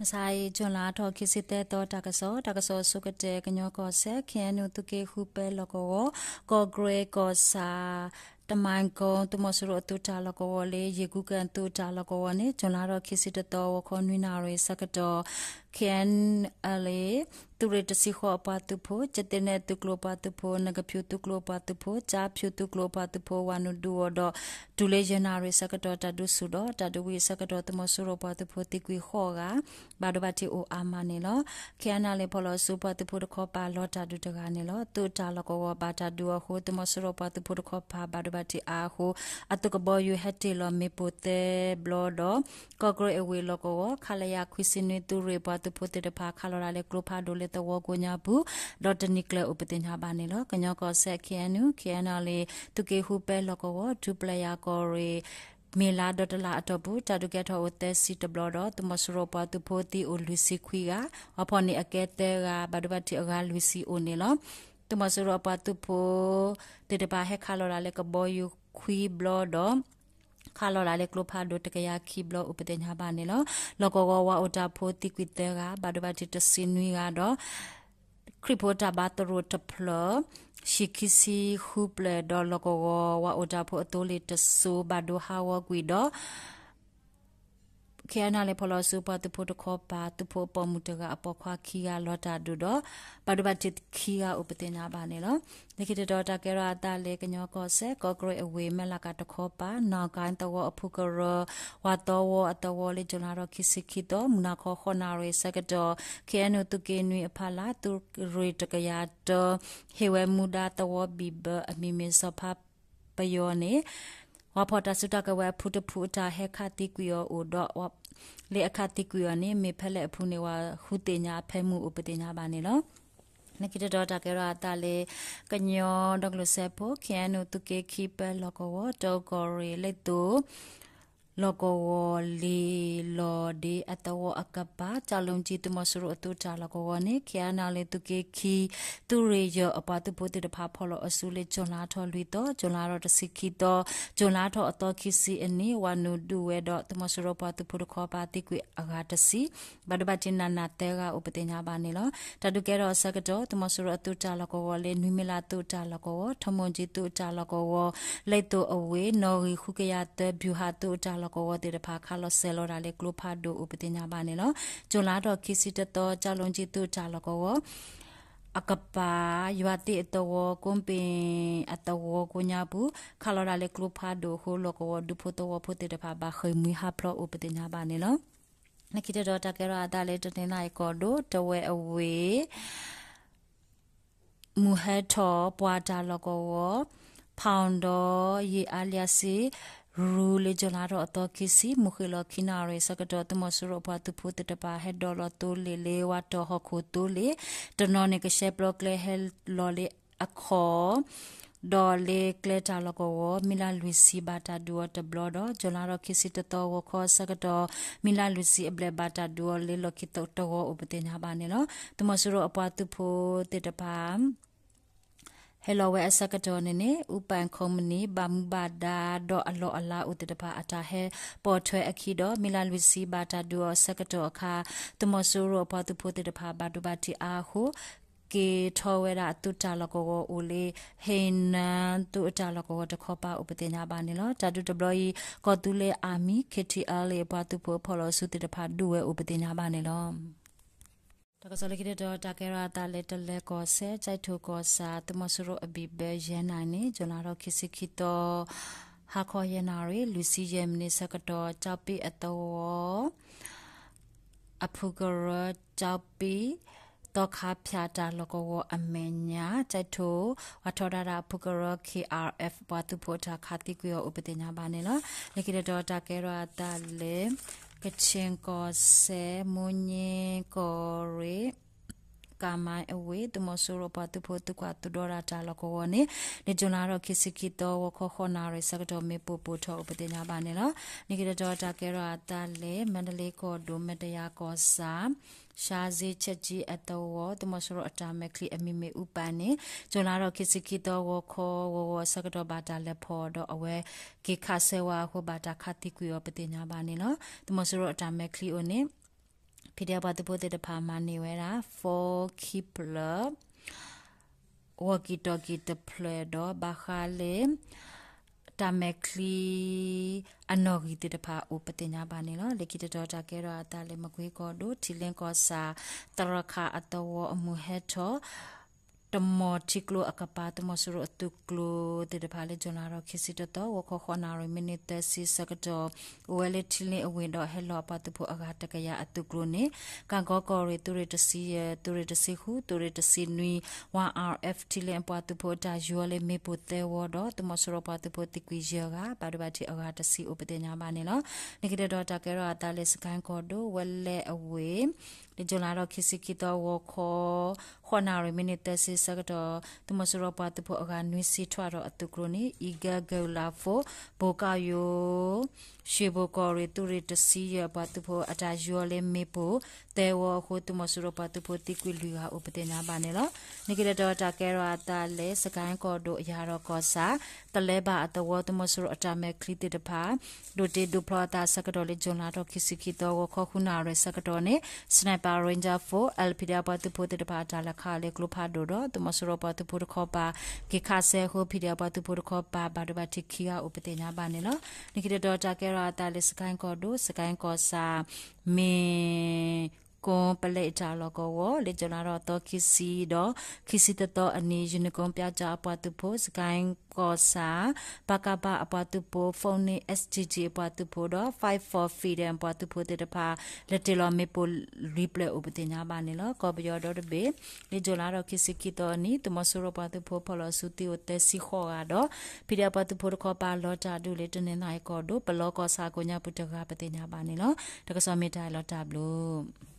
မုၢ်ဆါအံၤ ကၠူၤလါထီၣ်ခံဆံသၢသီ တၢ်ကစီၣ်, တၢ်ကစီၣ်အဆိကတၢၢ် ကညီကီၢ်စဲၣ် ခ့ၣ်အဲၣ်ယူၣ် သုးက့ဃုပဲလီၢ်ကဝီၤ, ကီၢ်ကရ့ၣ်ကီၢ်ဆၣ် တမၤကိ သုးမီၤစိရိၤအသုးတၢ်လီၢ်ကဝီၤလၢ ယ့ၣ်ကူကၣ်သုးတၢ်လီၢ်ကဝီၤန့ၣ် ကၠူၤလါထီၣ်ခံဆံတသီ ဂီၤခီနွံနၣ်ရံၣ်ဆၢကတီၢ် ခ့ၣ်အဲၣ်ယူၣ် သုးရ့ၣ်တဆံဃိးအပှၤသုးဖိ ကသ့နဲၣ်သုးကျိၤအပှၤသုးဖိ နကဖၠူသုးကျိၤအပှၤသုးဖိ ကၠါဖၠူသုးကျိၤအပှၤသုးဖိ ဝၤနုာ်ဒုးအီၤဒီး တုၤလၢယဲၢ်နၣ်ရံၣ်ဆၢကတီၢ် တၢ်ဒုးဆူၣ်ဒီး တၢ်ဒုးဝံၤအဆၢကတီၢ် သုးမီၤစိရိၤပှၤသုးဖိသံကွံာ်ဃိးဂၤ ဘၣ်ဒိဘၣ်ထံးအိၣ်အါမးန့ၣ်လီၤ. ခ့ၣ်အဲၣ်ယူၣ် ဖီၣ်လီၤအစုပှၤသုးဖိတခီပၤ လီၤတၢ်ဒုးတဂၤန့ၣ်လီၤ. သုးတၢ်လီၢ်ကဝီၤဘၣ်တၢ်ဒုးအီၤအဃိ သုးမီၤစိရိၤပှၤသုးဖိတခီပၤ ဘၣ်ဒိဘၣ်ထံးအါအဃိ အသုးကဘီယူၤဟဲတ့ၢ်လီၤမ့ၣ်ပိၢ်သၢဘျီဒီး ကီၢ်ကရ့ၣ်အဝ့ၢ်လီၢ်ကဝီၤ ခလရ ခွံဆံနွံ သုးရ့ၣ်ပှၤသုးဖိသ့ၣ်တဖၣ် ခးလီၤဒၣ်လၢကျိဖးဒိၣ်လၢသဝီကိးညါပူၤ ဒီးတနံၤကျၢၤအိၣ်ပသ့ၣ်ညါဘၣ်န့ၣ်လီၤ. ကညီကီၢ်စဲၣ် ခ့ၣ်အဲၣ်ယူၣ် ခ့ၣ်အဲၣ်ယူၣ် သုးက့ဃုပဲလီၢ်ကဝီၤ ထူပျဲၢ်ယၤကီၢ်ရ့ၣ် မ့ၢ်လါဒီးတလါအတီၢ်ပူၤ တၢ်ဒုးကဲထီၣ်အိၣ်သၢဆံတဘျီဒီး သုးမီၤစိရိၤပှၤသုးဖိသံအိၣ်လွံၢ်ဆံခွံဂၤ, အဖီၣ်န့ၢ်အကဲသၢဂၤ, ဘၣ်ဒိဘၣ်ထံးအဂၤလွံၢ်ဆံအိၣ်န့ၣ်လီၤ. သုးမီၤစိရိၤအပှၤသုးဖိသ့ၣ်တဖၣ်ဟဲခးလီၤဒၣ်လၢကဘီယူၤခွံဘျီဒီး ခးလီၤဒၣ်လၢကျိဖးဒိၣ်တကယၤခံဘျီအိၣ်ပသ့ၣ်ညါဘၣ်န့ၣ်လီၤ. လီၢ်ကဝီၤဝၤအိၣ်တၢ်ဖိသံကွံာ်သၢဂၤ, ဘၣ်ဒိဘၣ်ထံးတဆံနွံဂၤဒီး ခရံာ်ဖိတၢ်ဘါသရိာ်တဖျၢၣ် ဟံၣ်ခံဆံဃုဖျၢၣ်ဒီး လီၢ်ကဝီၤဝၤအိၣ်တၢ်ဖိအသိလ့ၣ်တစိၤ ဘၣ်ဒိဟးဂီၤကွံာ်ဒီး ခ့ၣ်အဲၣ်ယူၣ် ဖီၣ်လီၤအစုပှၤသုးဖိတခီပၤ သုးဖိအပိာ်မုၣ်တဂၤအပိာ်ခွါခံဂၤလီၤတၢ်ဒုးဒီး ဘၣ်ဒိဘၣ်ထံးခံဂၤအိၣ်ပသ့ၣ်ညါဘၣ်န့ၣ်လီၤ. လၢခံတတီၤတၢ်ကဲထီၣ်အသးလၢကညီကီၢ်စဲၣ် ကီၢ်ကရ့ၣ်အဝ့ၢ် မဲၢ်လးကၤတခီပၤ နီၢ်ကၣ်သဝီအဖုကရၢ ဝၤသီဝီအသဝီလၢ ကၠူၤလါထီၣ်ခံဆံခံသီ မုၢ်နၤခီဃိးနၣ်ရံၣ်ဆၢကတီၢ် ခ့ၣ်အဲၣ်ယူၣ် သုးက့နွံအဖီလာ် သုးရ့ၣ်တကယၤတၢ ဟ့ၣ်ဝဲမူဒါသဝီဘံၣ်ဘၢအမံၤမ့ၢ်စီၤဖါပယီၤန့ၣ် ပှၤဖီၣ်တၢ်စုတၢ်ကဝဲၤအဖုတဖုအတၢ်ဟဲခးသံကွံာ်အီၤအိၣ်ဒီး လၢအခးသံကွံာ်အီၤန့ၣ် မ့ၢ်ဖဲလဲၣ်အဖုန့ၣ် ပှၤဃုသ့ၣ်ညါအဖၢမုၢ်အိၣ်ပသ့ၣ်ညါဘၣ်န့ၣ်လီၤ. လၢခံတတီၤတၢ်ကဲထီၣ်အသးလၢ ကညီဒီကလုာ်စၢဖှိၣ် ခ့ၣ်အဲၣ်ယူၣ် သုးက့ခံပဲလီၢ်ကဝီၤ တကီၢ်ရ့ၣ် လ့ၣ်သိၣ် လီၢ်ကဝီၤလ့ၣ်လီၤဒ့အသဝီအကပၤ ကၠီလူကၠံ သုးမီၤစိရိၤအသုးတၢ်လီၢ်ကဝီၤန့ၣ် ခ့ၣ်အဲၣ်ယူၣ် သုးက့ခံ သုးရ့ၣ်ယဲၢ်အပှၤသုးဖိသ့ၣ်တဖၣ် ဖီၣ်လီၤအစုလၢ ကၠူၤလါထီၣ်လွံၢ်သီ ကၠူၤလါထီၣ်တဆံခံသီ ကၠူၤလါထီၣ်အသီခံဆံအနံၤ ဝၤနုာ်ဒုးဝဲဒီး သုးမီၤစိရိၤပှၤသုးဖိတခီပၤသံကွံာ်အဂၤတဆံ ဘၣ်ဒိဘၣ်ထံးနးနးသၢဂၤအိၣ်ပသ့ၣ်ညါဘၣ်န့ၣ်လီၤ. တၢ်ဒုးကဲထီၣ်အဆၢကတီၢ် သုးမီၤစိရိၤအသုးတၢ်လီၢ်ကဝီၤလၢ နွံမ့ၢ်လးသုးတၢ်လီၢ်ကဝီၤ ထီၣ်မိၣ်ကၠံသုးတၢ်လီၢ်ကဝီၤ လ့ၣ်သိၣ်အဝ့ၢ် နီၣ်ဂံၢ်ဃုကယၤသၢ ဘျူၤဟၣ်သုးတၢ်လီၢ်ကဝီၤသ့ၣ်တဖၣ် ခးလီၤစဲၤလီၤဒၣ်လၢကျိဖးဒိၣ်အိၣ်ပသ့ၣ်ညါဘၣ်န့ၣ်လီၤ. ကၠူၤလါထီၣ်ခံဆံတသီ ကၠီလူကၠံသုးတၢ်လီၢ်ကဝီၤ အကပၤ ယွၤသ့ၣ်အသဝီ ကိးပ့ၣ်အသဝီကိးညါပူၤ ခးလီၤဒၣ်လၢကျိဖးဒိၣ်အဃိ လီၢ်ကဝီၤဒူဖိသဝီဖိသ့ၣ်တဖၣ် ဘၣ်ဃ့ၢ်မှံဟးဖျိးအိၣ်ပသ့ၣ်ညါဘၣ်န့ၣ်လီၤ. လၢခံတတီၤတၢ်ကဲထီၣ်အသးလၢ တနီသရံၣ်ကီၢ်ဒိၣ် တဝဲအဝ့ၢ် မုၢ်ဟဲထီၣ်ပှၤတၢ်လီၢ်ကဝီၤ ဖီၣ်ဒီး ယ့ၣ်အါလံစ့ ရူလၢ ကၠူၤလါထီၣ်အသီခံဆံ မုၢ်ဃ့ၢ်လီၤခံနၣ်ရံၣ်ဆၢကတီၢ် သုးမီၤစိရိၤအပှၤသုးဖိသ့ၣ်တဖၣ် ဟဲဒိးလီၤသိလ့ၣ်လၢ ဝၤတီၢ်ဟီၣ်ခိၣ်သိလ့ၣ် တနီၤန့ၣ် ကရှဲပျီကျဲဟဲလီၤလၢအခီၣ် ဒီးလၢကျဲတၢ်လီၢ်ကဝီၤ မံၤလးလွံၢ်ဆံဘၣ်တၢ်ဒုးအီၤတဘျီဒီး ကၠူၤလါထီၣ်ခံဆံတသီဂီၤခီအဆၢကတီၢ် မံၤလးလွံၢ်ဆံအဘျဲၣ်ဘၣ်တၢ်ဒုးအီၤလၢလီၢ်ခံတဝီအိၣ်ပသ့ၣ်ညါဘၣ်န့ၣ်လီၤ. သုးမီၤစိရိၤအပှၤသုးဖိသ့ၣ်တဖၣ် ဟဲလီၤဝဲအဆၢကတီၢ်န့ၣ်န့ၣ် အူပၣ်ခီမနံၣ်ဘၣ်မူဘၣ်ဒါဒီးအလီၢ်အလၤအိၣ်သ့ၣ်တဖၣ် အတၢ်ဟဲပိာ်ထွဲအခံဒီး မံၤလးလွံၢ်ဆံဘၣ်တၢ်ဒုးအီၤအဆၢကတီၢ်အခါ သုးမီၤစိရိၤအပှၤသုးဖိသ့ၣ်တဖၣ် ဘၣ်ဒိဘၣ်ထံးအါအဃိ က့ၤထီၣ်ဝဲဒၣ်အသုးတၢ်လီၢ်ကဝီၤအိၣ်လၢ ဟ့ၣ်နၢသုးအတၢ်လီၢ်ကဝီၤတခီပၤအိၣ်ပသ့ၣ်ညါဘၣ်န့ၣ်လီၤ. တၢ်ဒုးတဘျီအံၤ ကီၢ်သူလ့ၤ Army KTLA အပှၤသုးဖိအဖီၣ်လီၤအစုသ့ၣ်တဖၣ်ဒုးဝဲအိၣ်ပသ့ၣ်ညါဘၣ်န့ၣ်လီၤ. တၢ်ကစီၣ်လၢခံတတီၤ တၢ်ကဲထီၣ်အသးလၢ တလၢၤကီၢ်စဲၣ် ကၠဲးထိၣ်ကီၢ်ဆၣ် သုးမီၤစိရိၤအဘံၣ်ဘၢယဲၢ်နၣ်ရံၣ်န့ၣ် ကၠူၤလါထီၣ်ခံဆံခံသီ ဟါခီယဲၢ်နၣ်ရံၣ် လွံၢ်ဆံယဲၢ်မံးနံးဆၢကတီၢ် ကၠီပံၣ်အသဝီ အဖုကရၢ ကၠီပံၣ် သီခါဖၠၣ်တၢ်လီၢ်ကဝီၤအမဲာ်ညါ ကၠဲးထိၣ် ပှၤထီဒါတၢ်အဖုကရၢ KRF ပှၤသုးဖိအတၢ်ခးသံကွံာ်အီၤအိၣ်ပသ့ၣ်ညါဘၣ်န့ၣ်လီၤ. လၢခံတတီၤ တၢ်ကဲထီၣ်အသးလၢ ကခ့ၣ်ကီၢ်စဲၣ် မိၢ်ည့ကီၢ်ရ့ၣ် ကၣ်မါအဝ့ၢ် သုးမီၤစိရိၤပှၤသုးဖိသုးကွၢ်သုးဒီတၢ်လီၢ်ကဝီၤန့ၣ် လၢကၠူၤလါထီၣ်ခံဆံခံသီ ဂီၤခီဃိးနၣ်ရံၣ်ဆၢကတီၢ် မ့ၣ်ပိၢ်ပိၢ်ထီၣ်အိၣ်ပသ့ၣ်ညါဘၣ်န့ၣ်လီၤ. လၢခံတတီၤ တၢ်ကဲထီၣ်အသးလၢ မါဒလ့ကီၢ်ဒိၣ် မဲာ်တယၤကီၢ်ဆၣ် ရှါစ့ဆဲးကၠံအသဝီ သုးမီၤစိရိၤအတၢ်မဲာ်ချံအမံၤမ့ၢ်အူပၣ်န့ၣ် ကၠူၤလါထီၣ်ခံဆံခံသီ ဂီၤခီဂီၤဂီၤအဆၢကတီၢ် ဘၣ်တၢ်လဲၤဖီၣ်ဒီးအဝဲက့ၤခးစဲဝဲအဃိ ဘၣ်တၢ်ခးသံကွံာ်အီၤပသ့ၣ်ညါဘၣ်န့ၣ်လီၤ. သုးမီၤစိရိၤအတၢ်မဲာ်ချံအိၣ်န့ၣ် PDF ပှၤသုးဖိသ့ၣ်တဖၣ်မၤန့ၢ်ဝဲဒၣ် four ခံဖျၢၣ် walkie-talkie တဖျၢၣ်ဒီး ဘၣ်ဃးလၢ တၢ်မဲာ်ချံ အနီၣ်ဂံၢ်သ့ၣ်တဖၣ်အိၣ်ပသ့ၣ်ညါဘၣ်န့ၣ်လီၤ. လၢခံတတီၤတၢ်ကဲထီၣ်အသးလၢ မကွ့ကီၢ်ဒိၣ် ထံလ့ကီၢ်ဆၣ် သရခၣ်အသဝီအမုၢ်ဟဲထီၣ် တမီၢ်ထံကျိအကပၤ သုးမီၤစိရိၤအသုးကျိၤသ့ၣ်တဖၣ်လၢ ကၠူၤလါထီၣ်ခံဆံတသီ ဂီၤခီဃိးနၣ်ရံၣ် မံးနံးသၢဆံဆၢကတီၢ် အိၣ်ဝဲလၢထံလ့အဝ့ၢ်ဒီး ဟဲလီၤအပှၤသုးဖိအဂၤတကယၤအသုးကျိၤန့ၣ် ကၣ်ကီကီၢ်ရ့ၣ် သုးရ့ၣ်တဆံယဲၢ် သုးရ့ၣ်တဆံဃု သုးရ့ၣ်တဆံနွံ ဝါ RF ထံလ့အပှၤသုးဖိအတၢ်ယူၤအီၤလၢမ့ၣ်ပိၢ်သၢဝီဒီး သုးမီၤစိရိၤပှၤသုးဖိသံကွံာ်ယဲၢ်ဂၤ ဘၣ်ဒိဘၣ်ထံးအဂၤတဆံအိၣ်ပသ့ၣ်ညါဘၣ်န့ၣ်လီၤ. လၢခံတတီၤတၢ်ကဲထီၣ်အသးလၢ စကဲၣ်ကီၢ်ဒိၣ် ဝဲလဲၣ်အဝ့ၢ် လၢ ကၠူၤလါထီၣ်ခံဆံခံသီ ဂီၤခီ ဃိးနၣ်ရံၣ်မံးနံးသၢဆံဆၢကတီၢ် သုးမီၤစိရိၤပှၤသုးဖိအဂၤနွံဆံ ထွဲထီၣ်အသုးကျိၤန့ၣ် အံၤကၢကၢၣ်လးဖိ ဘိၤကၣ်ယိၤ ရွှေဘိုကီၢ်ရ့ၣ် သုးရ့ၣ်တဆံယဲၢ်အပှၤသုးဖိ အတၢ်ယူၤအီၤလၢမ့ၣ်ပိၢ်သၢဝီအဃိ သုးမီၤစိရိၤပှၤသုးဖိသံကွံာ်လွံၢ်ဂၤအိၣ်ပသ့ၣ်ညါဘၣ်န့ၣ်လီၤ. လၢခံတတီၤတၢ်ကဲထီၣ်အသးလၢ စကဲၣ်ကီၢ်ဒိၣ် ယၤထီၣ်ကီၢ်ဆၣ် သလဲဘၣ်အသဝီ သုးမီၤစိရိၤအတၢ်မဲာ်ချံသ့ၣ်တဖၣ် ဒိးတ့ဒိးဖျီအသးဆၢကတီၢ်လၢ ကၠူၤလါထီၣ်ခံဆံခံသီ ဂီၤခီဃုနၣ်ရံၣ်ဆၢကတီၢ်န့ၣ် Sniper Ranger Force လၢ PDF ပှၤသုးဖိသ့ၣ်တဖၣ်အတၢ်လဲၤခးအီၤလၢကျိဖးဒိၣ်ဒီး သုးမီၤစိရိၤပှၤသုးဖိတခီပၤ က့ၤခးစဲအဃိ PDF ပှၤသုးဖိတခီပၤ ဘၣ်ဒိဘၣ်ထံးခံဂၤအိၣ်ပသ့ၣ်ညါဘၣ်န့ၣ်လီၤ. လၢခံတတီၤတၢ်ကဲထီၣ်အသးလၢ စကဲၣ်ကီၢ်ဒိၣ် စကဲၣ်ကီၢ်ဆၣ် မ့ၢ်ကိပလဲအတၢ်လီၢ်ကဝီၤ လၢ ကၠူၤလါထီၣ်သီခံဆံဒီး ခံဆံတသီအနံၤ ယူၤနကိပျၢ်ကၠၣ်အပှၤသုးဖိ စကဲၣ်ကီၢ်ဆၣ် ပကဖ အပှၤသုးဖိ Phoenix SGG အပှၤသုးဖိဒီး Fight for Freedom အပှၤသုးဖိသ့ၣ်တဖၣ် လဲၤတ့ၢ်လီၤမ့ၣ်ပိၢ်လွံၢ်ဖျၢၣ်အိၣ်ပသ့ၣ်ညါဘၣ်န့ၣ်လီၤ. ကီၢ်ပယီၤဒီတဘ့ၣ် လၢ ကၠူၤလါထီၣ်ခံဆံခံသီအနံၤ သုးမီၤစိရိၤပှၤသုးဖိဖီၣ်လီၤစုသံအိၣ်သၢဆံဃိးဂၤဒီး PDF ပှၤသုးဖိတခီပၤလီၤတၢ်ဒုးလၢ တနီသရံၣ်ကီၢ်ဒိၣ် ပလီကီၢ်ဆၣ်ကိးညါပူၤတဂၤပသ့ၣ်ညါဘၣ်န့ၣ်လီၤ. တၢ်ကစီၣ်မ့ၢ်တၢ်အံၤလီၤတၢ်ဘျုး